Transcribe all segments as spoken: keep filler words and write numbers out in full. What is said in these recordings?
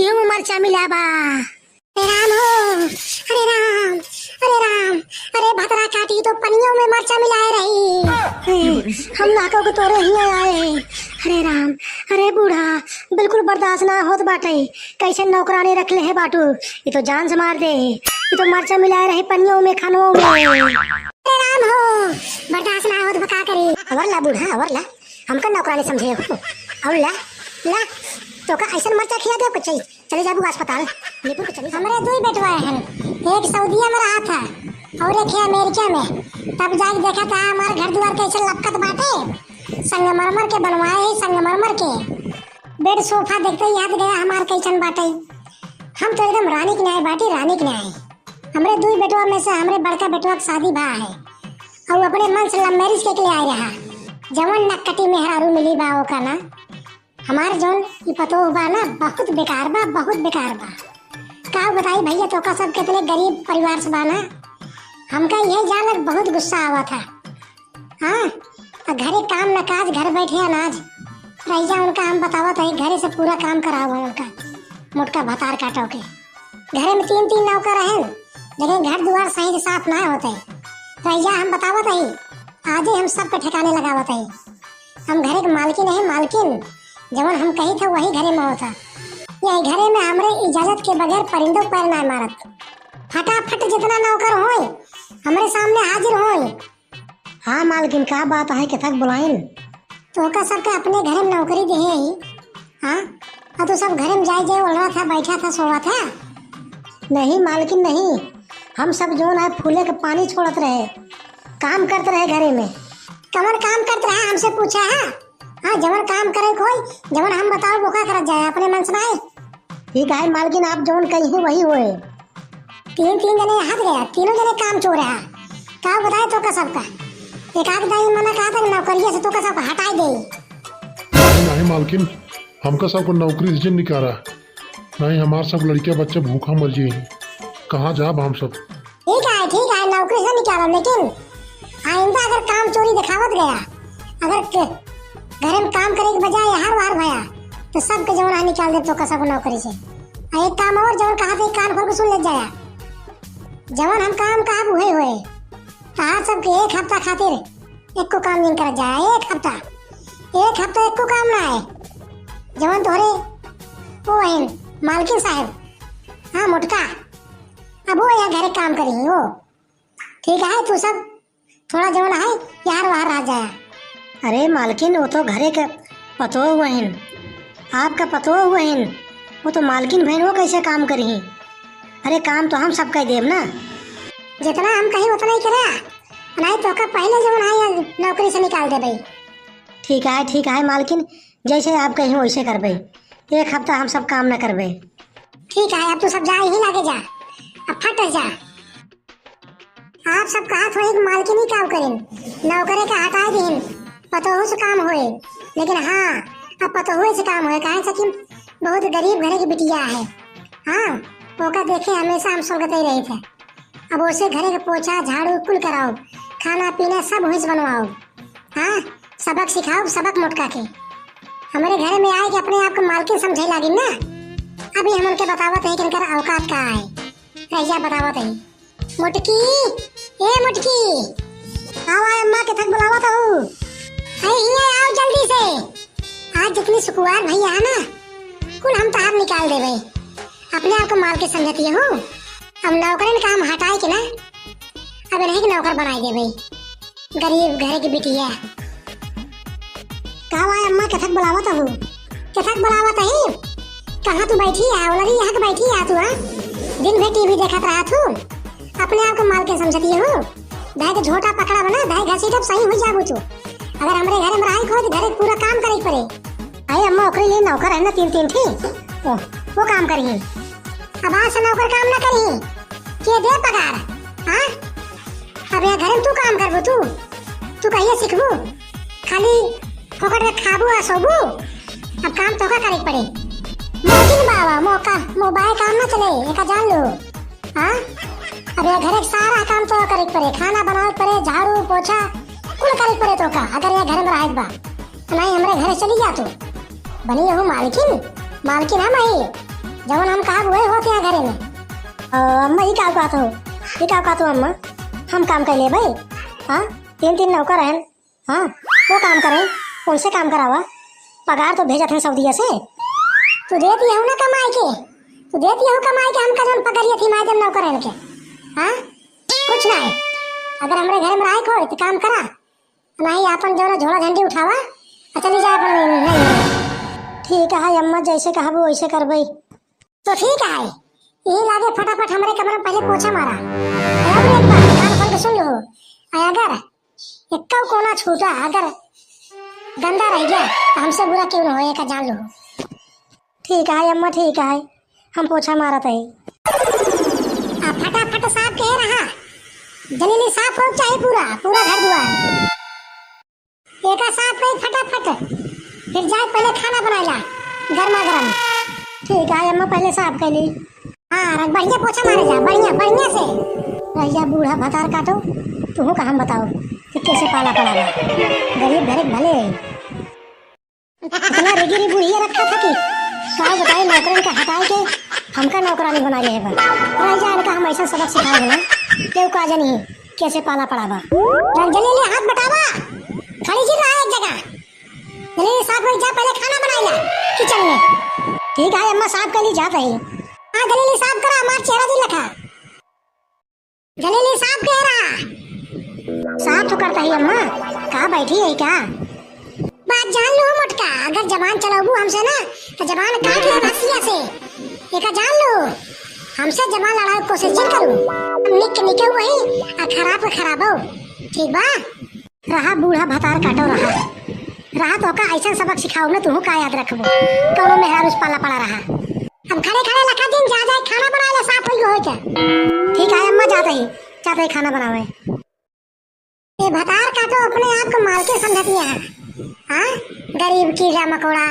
क्यों मरचा मिला बा? अरे राम हो, अरे राम, अरे राम, अरे भतरा काटी तो पनियों में मरचा मिलाए रही। हम नाको के तोरे हियाँ आए। अरे राम, अरे बूढ़ा, बिल्कुल बर्दाश्त ना होत बाटे। कैसे नौकरानी रख ले है बाटू, ये तो जान से मार दे। ये तो मरचा मिलाए रही पनियों में, खानों में। अरे राम हो, बर्दाश्त ना होत बा, का करी? अवर ला बूढ़ा, अवर ला, हमका नौकरानी समझे हो? और ला, ला, तोका ऐसन मरचा खिया दे कुछ चाहिए। चले जाबू अस्पताल, लेपुर के चले जाबू। हमरे दुई बेटवा हैं, एक सऊदिया में रहा था और एक है अमेरिका में। तब जाके देखा था हमार घर दुआर कैसे लपकत बाटे, संगमरमर के बनवाए है, संगमरमर के। बेड सोफा देखते ही याद गया हमार कैसन बाटे। हम तो एकदम रानी के न्याय बाटी, रानी के न्याय। हमरे दुई बेटवा में से हमरे बड़का बेटवा के शादी भा है और अपने मन से लव मैरिज के लिए आए रहा। जवन नकटी मेहरारू मिली बा ओका ना, हमार जौन ई पतोह बा ना, बहुत बेकार बा, बहुत बेकार बा। का बताई भैया, तोका सब कितने गरीब परिवार से बा ना, हमका यही जान लग बहुत गुस्सा आवा था। हाँ, आ घरे काम न काज, घर बैठे अनाज। रईजा उनका हम बतावत है, घरे से पूरा काम कराओ उनका, मोटका भतार काटो के। घरे में तीन तीन नौकर रहन, लेकिन घर दुआर सही से साफ ना होते। रईजा हम बतावत है, आजे हम सबके ठिकाने लगावत है। हम घरे के मालकिन है, मालकिन। जवन हम कही था वही घरे में होता। यही घरे में हमरे इजाजत के बगैर परिंदो पैर ना मारत। फटाफट जितना नौकर होए, हमरे सामने हाजिर होए। हाँ मालकिन, का बात है, केथक बुलाइन? तोहका सबके अपने घरे में नौकरी दिहे ही, हाँ? और तू सब घरे में जाए जाए ओढ़ा था, बैठा था, सोवा था? नहीं मालकिन, नहीं, हम सब जौन है फूले के पानी छोड़त रहे, काम करत रहे घरे में। कवन काम करत रहे, हमसे पूछा है? हाँ, जवन काम करे कोई, जवन हम बताओ, वो का करत जाए, अपने मन से नाई। ठीक है मालकिन, आप जौन कही वही होए। तीन तीन जने हाथ गया, तीनों जने काम चोर है। का बताए तोका सबका? एक आध दाई मना कहा था कि नौकरिया से तोका सबका हटाए दे। नहीं, नहीं मालकिन, हमका सबको नौकरी से जिन निकाला। नहीं, हमार सब लड़किया बच्चा भूखा मर जाई। कहाँ जाब हम सब? ठीक है, ठीक है, नौकरी से निकाला, लेकिन आइंदा अगर काम चोरी दिखावत गया, अगर के-, घरे में काम करे के बजाय यहाँ बाहर भया, तो सबके जवन है निकाल दे तोका सबको नौकरी से। आ एक काम और, जवन कहा थे कान खोल के सुन ले जाया, जवन हम काम कहा उहे होए। तहार सबके एक हफ्ता खातिर एको काम नहीं करत जाए, एक हफ्ता, एक हफ्ता एको काम ना है। जवन तोहरे वो है मालकिन साहब, हाँ मोटका, अब वो यहाँ घरे काम करी वो। ठीक है, तू सब थोड़ा जवन है यार वार रह जाया। अरे मालकिन, वो तो घरे के पतोह हुआ हिन, आपका पतोह हुआ हिन, वो तो मालकिन भइन, वो कैसे काम करी? अरे काम तो हम सब कर देब ना। जितना हम कही उतना ही करे, नहीं तो का पहले जवन है या नौकरी से निकाल दे भाई। ठीक है, ठीक है मालकिन, जैसे आप कहीं वैसे करबे। एक हफ्ता हम सब काम न करबे। ठीक है, अब तू सब जा, यहीं लागे जा, अब फट जा। आप सब कहा थोड़ी कि मालकिन ही काम करें, नौकरे का हटा दीन, पतोहू से काम होए। लेकिन हाँ, अब पतोहू से काम होए, काहे से कि बहुत गरीब घरे की बिटिया है। हाँ, ओका देखे हमेशा हम सोगते रहे थे। अब उसे घरे के पोछा, झाड़ू कुल कराओ, खाना पीना सब हुइस बनवाओ। हाँ, सबक सिखाओ, सबक मोटका के। हमरे घरे में आए के अपने आप को मालकिन समझे लागिन ना। अभी हम उनके बतावत है कि इनकर औकात का है। रहिया बतावत है। मोटकी, ए मोटकी, आओ, आओ अम्मा, केथक बुलावत हूँ। अरे हिया आओ जल्दी से। आज जितनी सुकुवार भैया है ना, कुल हम तहार निकाल देबे। अपने आप को मालकिन समझती हो। अब नौकरन का हम हटाए के ना, अब इन्हीं के नौकर बनाए देबे। गरीब घरे की बिटिया। का भाई अम्मा, केथक बुलावत हूँ? केथक बुलावत ही? कहाँ तू बैठी है? ओलरी यहाँ के बैठी है तू, हाँ? दिन भर टीवी देखत रहा तू। अपने आप को मालकिन समझती हो? दाई के झोटा पकड़ा बना, दाई घसीटब सही हो जाबू तू। अगर हमरे घरे में रही को तो घरे के पूरा काम करे के पड़े। अरे अम्मा, ओकरे लिए नौकर है ना तीन तीन ठी। ओ, वो काम करी। अब आज से नौकर काम ना करी। के दे पगार? हाँ? अब यहाँ घरे में तू काम करबू तू? तू कहिए सीखबू? खाली फोकट में खाबू आ सोबू? अब काम तोका करे के पड़े। मोकिन बाबा, मोका, मोबाइल काम ना चले, एका जान लो। हाँ? अब यहाँ घरे के सारा काम तो करे के पड़े, खाना बनावे के पड़े, झाड़ू, पोछा, कुल करे के पड़े तोका, अगर यहाँ घरे में रहे के बा। नहीं, हमरे घरे चली जा तू। बनी रहू मालकिन, मालकिन हम ही। जवन हम कहब, वही होत है घरे में। अ, अम्मा, ई का कहत हो? ई का कहत हो, अम्मा? हम काम कर लेबै? हाँ, तीन, तीन नौकर हैं। हाँ, वो काम करें, उनसे काम करावा। पगार तो भेजत हैं सऊदिया से। तू देत यहू ना कमाई के, तू देत यहू कमाई के, हमका जौन पगारिया थी माई देम नौकर हैं के। हाँ, कुछ ना है। अगर हमरे घर में रहे को, तो काम करा। नहीं, आपन जौन झोला झंडी उठावा, आ चली जा आपन। नहीं, नहीं। ठीक है अम्मा, जैसे कहबो वैसे करबै। तो ठीक है, यही लागे फटाफट हमरे कमरे में पहले पोछा मारा। और एक बात कान खोल के सुन लो, अगर एक्का कोना छूटा, अगर गंदा रह गया, तो हमसे बुरा क्यों न हो, एका जान लो। ठीक है अम्मा, ठीक है, हम पोछा मारत है। आ फटाफट साफ कहे रहा, जल्दी साफ हो चाहे पूरा, पूरा घर दुआर। एका साफ करी फटाफट, फिर जाए पहले खाना बनाइला, गर्मा गर्म। ठीक है अम्मा, पहले साफ कर ली। हाँ, रख, बढ़िया पोछा मारे जा, बढ़िया, बढ़िया से। रहिया बूढ़ा भतार काटो, तुहू का हम बताओ कि कैसे पाला पड़ा बा। गरीब घरे के भले है। इतना रिगिरी बुढ़िया रखा था कि का बताई, नौकरन के हटाए के हमका नौकरानी बना ले बा। रहिया इनका हम ऐसा सबक सिखाए ना, केहू का जानी कैसे पाला पड़ा बा। रख, जल्दी ले हाथ बटावा, खड़ी जी रहा एक जगह। जल्दी साफ हो जा, पहले खाना बनाइला किचन में। ठीक है अम्मा, साफ कर ली, जात है। हाँ, जल्दी साफ करा, हमार चेहरा जी लखा। जल्दी साफ कह रहा। साफ तो करता ही अम्मा, का बैठी है का? बात जान लो मोटका, अगर जबान चलाबू हमसे ना, तो जबान काट ले हंसिया से। एका जान लो, हमसे जबान लड़ाए के कोशिश जिन करू। हम निक निके वही, आ खराब के खराब हो। ठीक बा? रहा बूढ़ा भतार काटो रहा। रहा तो का ऐसा सबक सिखाओ ना, तुहू का याद रखबो। कौनो मेहरारू से पाला पड़ा रहा। हम खड़े खड़े लखा दिन जा जाए खाना बनाए ले, साफ होई होई के। ठीक है अम्मा, जाते ही, जाते ही खाना बनावे। ए भतार काटो, अपने आप को मालकिन समझती है। हाँ, गरीब कीड़ा मकोड़ा,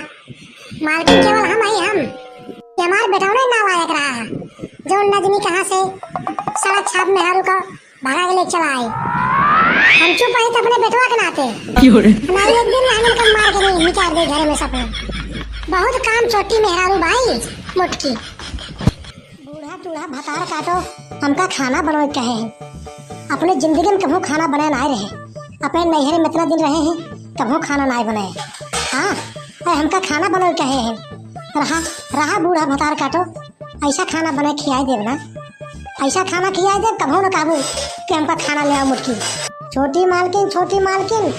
मालकिन केवल हम ही हम। ये हमार बेटौने नालायक रहा है, जो नजनी कहाँ से सड़क छाप मेहरारू का भगा के ले चला आई। हम चुप रही तो अपने बेटवा के नाते। क्यों रे? ना एक दिन हम इनका मार के नहीं निकाल दे घरे में सबने। बहुत काम चोटी मेहरारू भाई मोटकी। बूढ़ा टूढ़ा भतार काटो, हमका खाना बनवे के कहे हैं। अपने जिंदगी में कभू खाना बनाए ना रहे। अपने नैहरे में इतना दिन रहे हैं, कभू खाना ना बनाए। हाँ, अरे हमका खाना बनवे के कहे हैं। रहा, रहा बूढ़ा भतार काटो, ऐसा खाना बनाए खियाई देब ना। ऐसा खाना खियाई देब, कभू ना कहबू कि हमका खाना ले आओ मोटकी। छोटी मालकिन, छोटी मालकिन,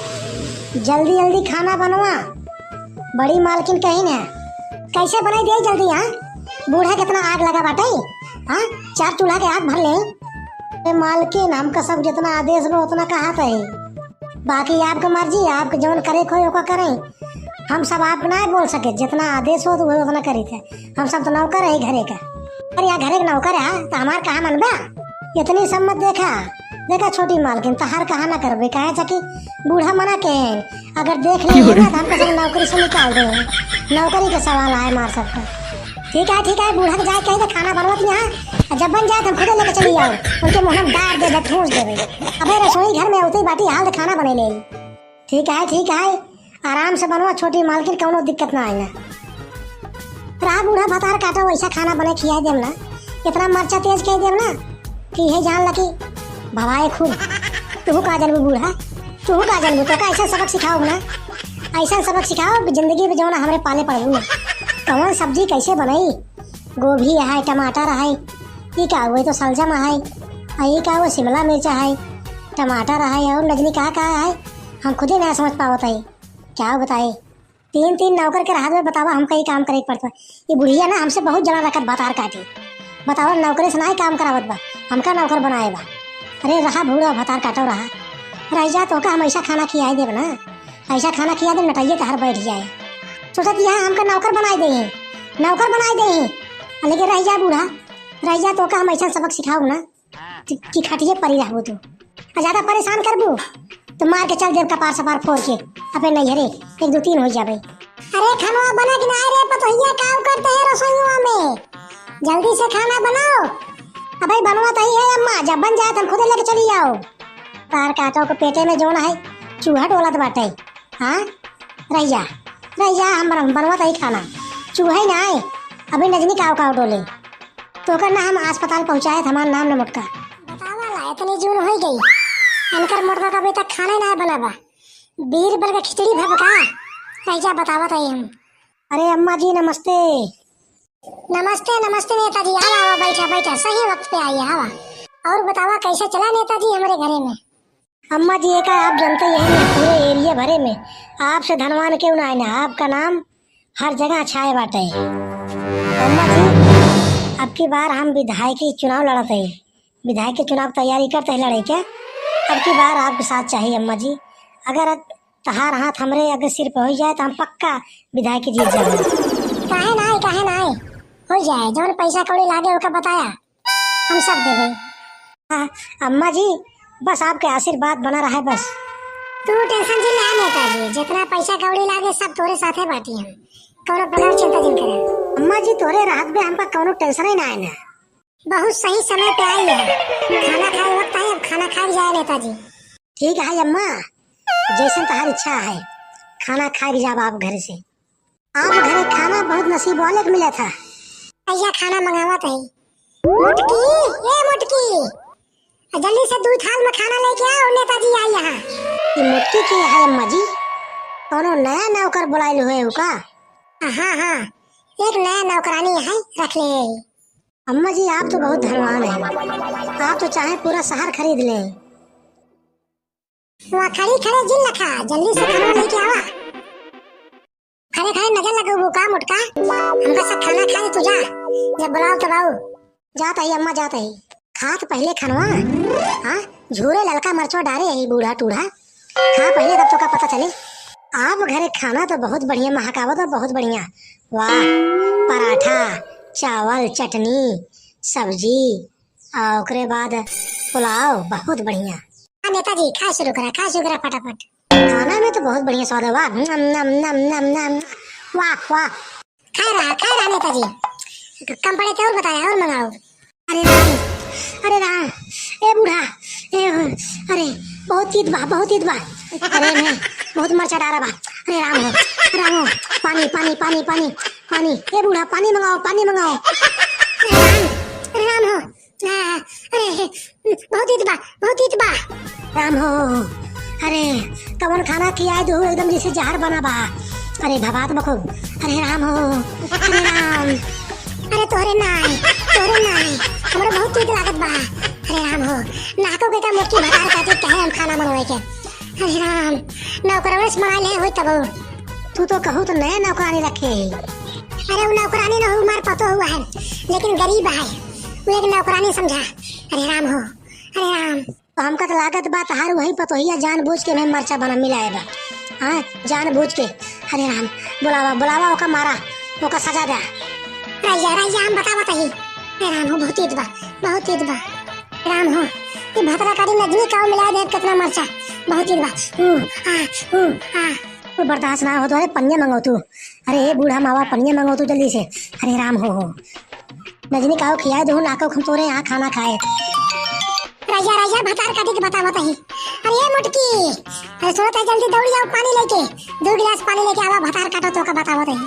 जल्दी जल्दी खाना बनवा। बड़ी मालकिन कही ना, कैसे बनाई दे जल्दी, हाँ? बूढ़ा कितना आग लगा बाटे, हाँ? चार चूल्हा के आग भर ले। ए मालकिन, हमका सब जितना आदेश बा उतना कहत है, बाकी आपके मर्जी, आपके जौन करे खोए ओका करें। हम सब आप ना बोल सके, जितना आदेश हो तो वही उतना करी थे। हम सब तो नौकर है घरे का। अरे यहाँ घरे के नौकर है, तो हमार कहाँ मन बा? इतनी सम्मत देखा, देखा छोटी मालकिन, तहार कहा ना करबे, काहे चा कि बूढ़ा मना के हैं, अगर देख ले ना तो हमको सब नौकरी से निकाल दे। नौकरी के सवाल आए मार सबका। ठीक है, ठीक है, बूढ़ा के जाए कही तो खाना बनवत यहाँ, और जब बन जाए तो हम खुदे लेके चली आओ, उनके मुँह में डार दे, ठूस देबे। अबे रसोई घर में होते बाटी हाल तो खाना बने ले। ठीक है, ठीक है, आराम से बनवा छोटी मालकिन, कौनो दिक्कत ना आएगा। रहा बूढ़ा भतार काटो, वैसा खाना बने खिया देम ना, इतना मरचा तेज कह देम ना कि यही जान ला कि भवाए खूब। तू का जानबू बूढ़ा, तू का जानबू, तो का ऐसा सबक सिखाओ ना, ऐसा सबक सिखाओ कि जिंदगी में जो ना हमरे पाले पड़बू ना। कौन सब्जी कैसे बनाई, गोभी है, टमाटर है, ये का हुए तो सलजम है, और ये का हुआ शिमला मिर्च है, टमाटर है, और नजनी का का है, हम खुदे ना समझ पावत है। क्या बताए, तीन तीन नौकर के रहत में बतावा, हमका ये काम करे के पड़त बा। ये बुढ़िया ना हमसे बहुत जला रखत भतार काटी। बतावा, नौकरे से ना ही काम करावत बा, हमका नौकर बनाए बा। अरे रहा बूढ़ा भतार काटो रहा, रह जा, तोका हम ऐसा खाना खियाए देब ना, ऐसा खाना खिया देब, नटैये तहार बैठ जाए। सोचत यहाँ हमका नौकर बनाए दे ही, नौकर बनाए दे ही, लेकिन रह जा बूढ़ा, रह जा, तोका हम ऐसा सबक सिखाऊ ना कि, कि खटिए परी रहबू तू। आ ज्यादा परेशान करबू तो मार के चल देब कपार सपार फोड़ के अपने नैहरे, एक दो तीन हो जाबे। अरे खाना बना कि ना रे पतोहिया, का करते है रसोईवा में? जल्दी से खाना बनाओ। अबे बनवा तो ही है अम्मा, जब बन जाए तो हम खुदे लेके चली जाओ। तार काटो के पेटे में जोन है चूहा डोलत बाटे। हाँ, रह जा, रह जा, हम बन-, बनवा तो ही खाना, चूहा ही ना आए। अभी नजनी काव काव डोले। तोकर ना हम अस्पताल पहुँचाए, हमार नाम न मोटका। बतावा ला, इतनी जून होइ गई, इनकर मोटका का अभी तक खाना ही ना बना बा। बीरबल का खिचड़ी भर का, रह जा, बतावत है हम। अरे अम्मा जी, नमस्ते। नमस्ते, नमस्ते नेताजी, आवा, आवा, बैठा, बैठा, सही वक्त पे आई है, आवा। और बतावा, कैसे चला नेताजी हमरे घरे में? अम्मा जी, एका आप जनते ही हैं, पूरे area भरे में आपसे धनवान केहू ना है ना, आपका नाम हर जगह छाए बाटे। अम्मा जी, अब की बार हम विधायकी चुनाव लड़त है, विधायकी चुनाव तैयारी करत है लड़े के, अब की बार आपके साथ चाहिए अम्मा जी। अगर तहार हाथ हमरे अगर सिर पे होइ जाए तो हम पक्का विधायकी जीत जाए। काहे ना आए, काहे ना आए, होइ जाए, जौन पैसा कौड़ी लागे ओका बताया, हम सब देबे। हाँ, अम्मा जी, बस आपके आशीर्वाद बना रहे बस। तू tension जिन ना नेताजी, जितना पैसा कौड़ी लागे सब तोरे साथे बाटी हम, कौनो प्रकार चिंता जिन करे। अम्मा जी, तोरे रहत बे हमका कौनो tension ही ना है ना। बहुत सही समय पे आई है, खाना खाए वक्त आई, अब खाना खाए जाए नेताजी। ठीक है अम्मा, जैसन तहार इच्छा है, खाना खाए के जाब आप घर से। आप घरे खाना बहुत नसीब वाले के मिला था। भैया खाना मंगावत है। मोटकी, ए मोटकी, जल्दी से दुई थाल में खाना लेके आओ, नेताजी आई यहाँ। ये मोटकी के है अम्मा जी? कौनो नया नौकर बुलाइल हुए हो का? हाँ, हाँ, एक नया नौकरानी है, रख ले। अम्मा जी, आप तो बहुत धनवान हैं, आप तो चाहे पूरा शहर खरीद लें। वहाँ खड़ी खड़े जिन लखा, जल्दी से खाना लेके आवा। खड़े खड़े नजर लगबू का मोटका? हमका सब खाना खा ले तू जा, जब बुलाओ तब आओ। जात ही अम्मा, जात ही। खात पहले खनवा, हाँ, झूरे ललका मरचवा डारे ही बूढ़ा टूढ़ा। खा पहले, तब तोका पता चले। आप घरे खाना तो बहुत बढ़िया महकावत बा, बहुत बढ़िया। वाह, पराठा, चावल, चटनी, सब्जी, आ ओकरे बाद पुलाव, बहुत बढ़िया। हाँ नेताजी, खा शुरू करा, खा शुरू करा फटाफट। खाना में तो बहुत बढ़िया स्वाद है, वाह, नम, नम, नम, नम, नम। वाह, वाह। खा रहा, खा रहा नेताजी। क-, कम पड़े तो और बताया, और मंगाओ। अरे राम, अरे राम, ए बूढ़ा, ए, अरे, बहुत तीत बा, बहुत तीत बा। अरे मैं, बहुत मरचा डारा बा। अरे राम हो, राम हो, पानी, पानी, पानी, पानी, पानी। ए बूढ़ा, पानी मंगाओ, पानी मंगाओ। अरे राम, अरे राम हो, आ, अरे, बहुत तीत बा, बहुत तीत बा। राम हो, अरे, कवन खाना खियाए दू, एकदम जैसे जहर बना बा। अरे, भवात बा खूब। अरे राम हो, अरे राम। अरे तोहरे नाई, तोहरे नाई, हमरो बहुत तीत लागत बा। अरे राम हो, नाको के का मोटकी भतार काटी कहे हम खाना बनवाए के। अरे राम, नौकरवे से मंगा ले होई तब। तू तो कहू तो नया नौकरानी रखे ही। अरे उ नौकरानी न हो, हमार पतो हुआ है, लेकिन गरीब है, वो एक नौकरानी समझा। अरे राम हो, अरे राम। तो हमका तो लागत बा तहार वही पतोहिया जानबूझ के में मरचा बना मिलाए बा। हाँ, जानबूझ के। अरे राम, बुलावा, बुलावा, ओका मारा, ओका सजा द्या। रैया, रैया, हम बतावत ही। अरे राम हो, बहुत तीत बा, बहुत तीत बा। राम हो, ये भतरा काटी नजनी काव मिला दे कितना मरचा, बहुत तीत बा। ऊ, आ, ऊ, आ। वो बर्दाश्त ना हो तो, अरे पनिया मंगाओ तू। अरे ए बूढ़ा मावा, पनिया मंगाओ तू जल्दी से। अरे राम हो, हो। नजनी काव खियाए दो, नाको हम तोरे यहाँ खाना खाए। रैया, रैया, भतार काटी के बतावत ही। अरे ए मोटकी, अरे सुनत है, जल्दी दौड़ी आओ पानी लेके, दो गिलास पानी लेके आवा, भतार काटो तो का बतावत ही।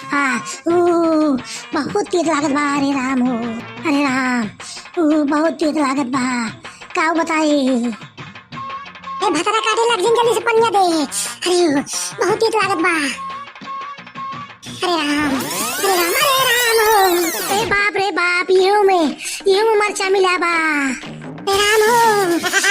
हाँ, ऊ, बहुत तीत लागत बा, अरे राम हो, अरे राम, ऊ, बहुत तीत लागत बा, का बताई? ए भतरा काटे लग जिन, जल्दी से पनिया दे। अरे, बहुत तीत लागत बा। अरे राम, अरे राम, अरे राम हो। अरे बाप रे बाप, इहो में, इहो में मरचा मिला बा। अरे राम हो,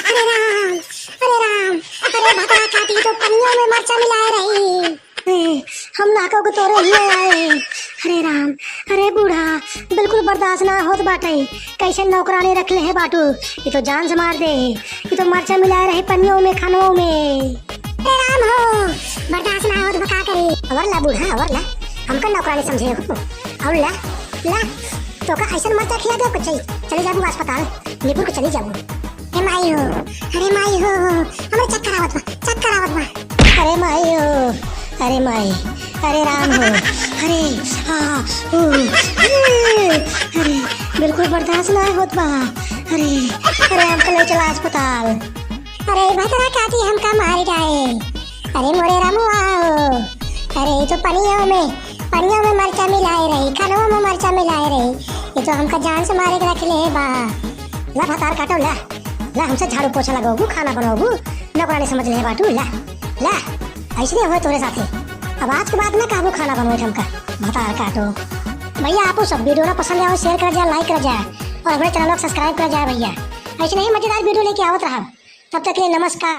अरे राम, अरे राम, अरे भतरा काटी तो पनियों में मरचा मिला रही। ए, हम नाको के तोरे हिये आए। अरे राम, अरे बूढ़ा, बिल्कुल बर्दाश्त ना होत बाटे। कैसे नौकरानी रख ले है बाटू, ये तो जान से मार दे। ये तो मरचा मिला रहे पनियों में, खानों में। अरे राम हो, बर्दाश्त ना होत बा, का करी? अवर ला बूढ़ा, अवर ला, हमका नौकरानी समझे हो। और ला, ला, तो का ऐसन मरचा खिया दे कुछ, चली जाबू अस्पताल, निपुर को चली जाबू। ए माई हो, अरे माई हो, हमरे चक्कर आवत बा, चक्कर आवत बा। अरे माई हो, अरे माई, अरे राम हो, अरे, आ, ऊ, अरे, अरे, बिल्कुल बर्दाश्त ना होत बा। अरे, अरे, हमका ले चला अस्पताल। अरे, भतरा काटी हमका मारी डाए। अरे, मोरे रामुआ हो, अरे, ये तो पनिया में पनिया में मरचा मिलाए रही, खानवा में मरचा मिलाए रही। ये तो हमका जान से मारे के रख ले है बा। ला भतार काटो, ला। ला हमसे झाड़ू पोछा लगोबू, खाना बनोबू, नौकरानी समझ ले बाटू, ला। ला, ऐसे नहीं होए तोरे साथे। अब आज के बाद ना कहबू खाना बनोए हमका, भतार काटो। भैया आपो सब वीडियो ना पसंद आवे, share कर जाए, like कर जाए और हमारे channel को subscribe कर जाए भैया। ऐसे नहीं मजेदार वीडियो लेके आवत रहा। तब तक के लिए नमस्कार।